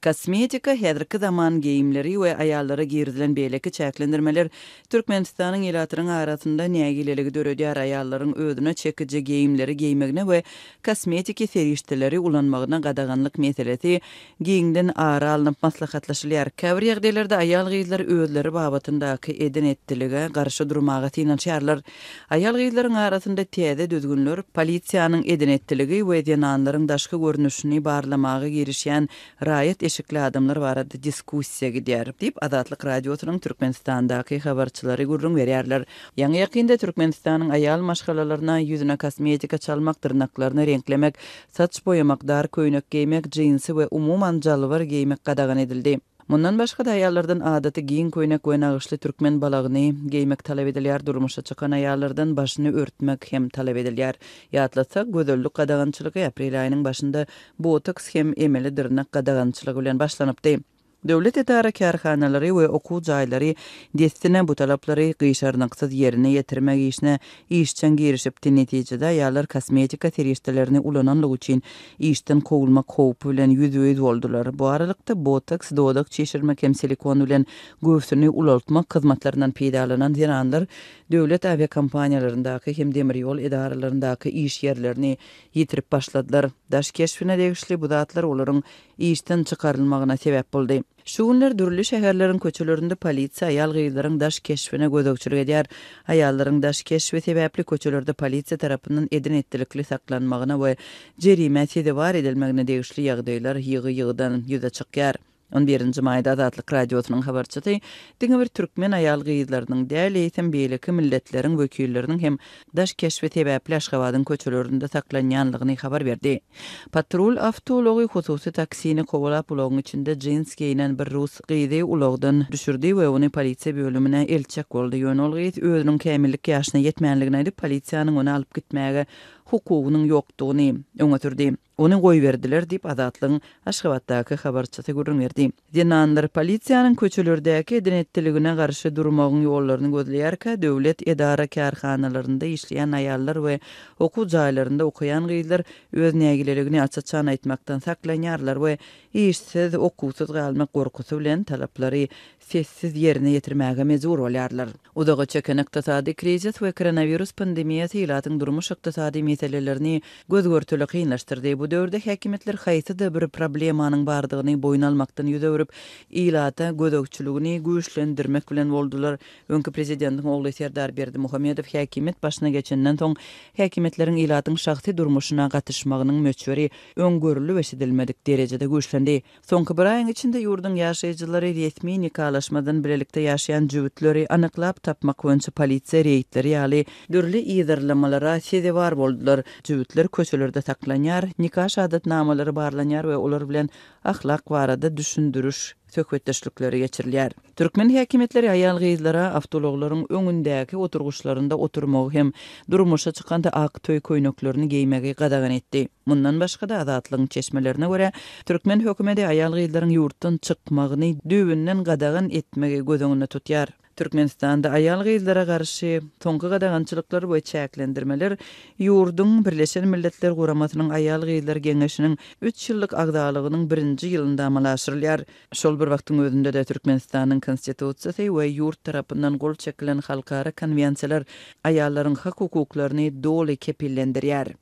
Kosmetika, häzirki zaman geýimleri we aýallara girizilen beýleki çäklendirmeler Türkmenistanyň ilatynyň arasynda nägileligi döredýär, aýallaryň özüne çekiji geýimleri geýmegine we kosmetiki serişdeleri ulanmagyna gadaganlyk meselesi giňden ara alnyp maslahatlaşylýar. Käbir ýagdaýlarda aýal-gyzlar özleri babatyndaky eden-etdilige garşy durmaga synanyşýarlar. Aýal-gyzlaryň arasynda täze düzgünler, polisiýanyň eden-etdiligi we zenanlaryň daşky görnüşini barlamaga girişýän raýat eşikli adamlar barada diskussiýa gidýär, diýip, Azatlyk Radiosynyň Türkmenistandaky habarçylary gürrüň berýärler. Ýaňy-ýakynda Türkmenistanyň aýal maşgalalaryna ýüzüne kosmetika çalmak, dyrnaklaryny reňklemek, saç boýamak, dar köýnek geýmek, jinsi we umuman jalbar geýmek gadagan edildi. Mundan başga-da aýallardan adaty giň köýnek we nagyşly türkmen balagyny geýmek talap edilýär, durmuşa çykan aýallardan başyny örtmek hem talap edilýär. Ýatlatsak, gözellik gadagançylygy aprel aýynyň başynda botoks hem emeli dyrnak gadagançylygy bilen başlanypdy. Döwlet edara-kärhanalary we okuw jaýlary dessine bu talaplary gyşarnyksyz ýerine ýetirmek işine işjeň girişipdi, netijede aýallar kosmetika serişdelerini ulananlygy üçin işden kowulmak howpy bilen ýüzbe-ýüz boldular. Bu aralykda, botoks, dodak çişirmek hem silikon bilen göwsüni ulaltmak hyzmatlaryndan peýdalanan zenanlar döwlet awiakompaniýalaryndaky hem demir ýol edaralaryndaky iş ýerlerini ýitirip başladylar. Daş keşbine degişli bu zatlar olaryň işden çykarylmagyna sebäp boldy. Şu günler dürli şäherleriň köçelerinde polisiýa aýal-gyzlaryň daş keşbine gözegçilik edýär. Aýallaryň daş keşbi sebäpli köçelerde polisiýa tarapyndan eden-etdilikli saklanmagyna we jerimä sezewar edilmegine degişli ýagdaýlar ýygy-ýygydan ýüze çykýar. On birinji maýda Azatlyk Radiosynyň habarçysy diňe bir türkmen aýal-gyzlarynyň däl, eýsem beýleki milletleriň wekilleriniň hem daş keşbi sebäpli Aşgabadyň köçelerinde saklanýanlygyny habar berdi. Patrul awtoulagy hususy taksini kowalap ulagyň içinde jins geýnen bir rus gyzy ulagdan düşürdi we ony polisiýa bölümine eltjek boldy. Ýöne ol gyz özüniň kämillik ýaşyna ýetmänligini aýdyp, polisiýanyň ony alyp gitmäge hukugynyň ýokdugyny öňe sürdi. Ony goýberdiler diýip, Azatlygyň Aşgabatdaky habarçysy gürrüň berdi. Zenanlar polisiýanyň köçelerdäki eden-etdiligine garşy durmagyň ýollaryny gözleýärkä, döwlet edara-kärhanalarynda işleýän aýallar we okuw jaýlarynda okaýan gyzlar öz nägileligini aç-açan aýtmakdan saklanýarlar we işsiz, okuwsyz galmak gorkusy bilen talaplary sessiz ýerine ýetirmäge mejbur bolýarlar. Uzaga çeken ykdysady krizis we koronawirus pandemiýasy ilatyň durmuş-ykdysady meselelerini göz-görtele kynlaşdyrdy. Bu döwürde häkimiýetler haýsy-da bir problemanyň bardygyny boýun almakdan ýüz öwrüp, ilata gözegçiligini güýçlendirmek bilen boldular. Öňki prezidentiň ogly Serdar Berdimuhamedow häkimiýet başyna geçenden soň, häkimiýetleriň ilatyň şahsy durmuşyna gatyşmagynyň möçberi öň görlüp-eşidilmedik derejede güýçlendi. Soňky bir aýyň içinde ýurduň ýaşaýjylary resmi nikalaşmadan bilelikde ýaşaýan jübütleri anyklap tapmak boýunça polisiýa reýdleri ýaly dürli yzarlamalara sezewar boldular. Jübütler köçelerde saklanýar, nika şahadatnamalary barlanýar we olar bilen ahlak barada düşündiriş söhbetdeşlikleri geçirilýär. Türkmen häkimiýetleri aýal-gyzlara awtoulaglaryň öňündäki oturgyçlarynda oturmagy hem durmuşa çykanda ak toý köýneklerini geýmegi gadagan etdi. Mundan başga-da, Azatlygyň çeşmelerine görä, türkmen hökümeti aýal-gyzlaryň ýurtdan çykmagyny düýbünden gadagan etmegi göz öňünde tutýar. Türkmenistanda aýal-gyzlara garşy soňky gadagançylyklar we çäklendirmeler ýurduň Birleşen Milletler Guramasynyň Aýal-gyzlar geňeşiniň üç ýyllyk agzalygynyň birinji ýylynda amala aşyrylýar. Şol bir wagtyň özünde-de Türkmenistanyň Konstitusiýasy we ýurt tarapyndan gol çekilen halkara konwensiýalar aýallaryň hak-hukuklaryny doly kepillendirýär.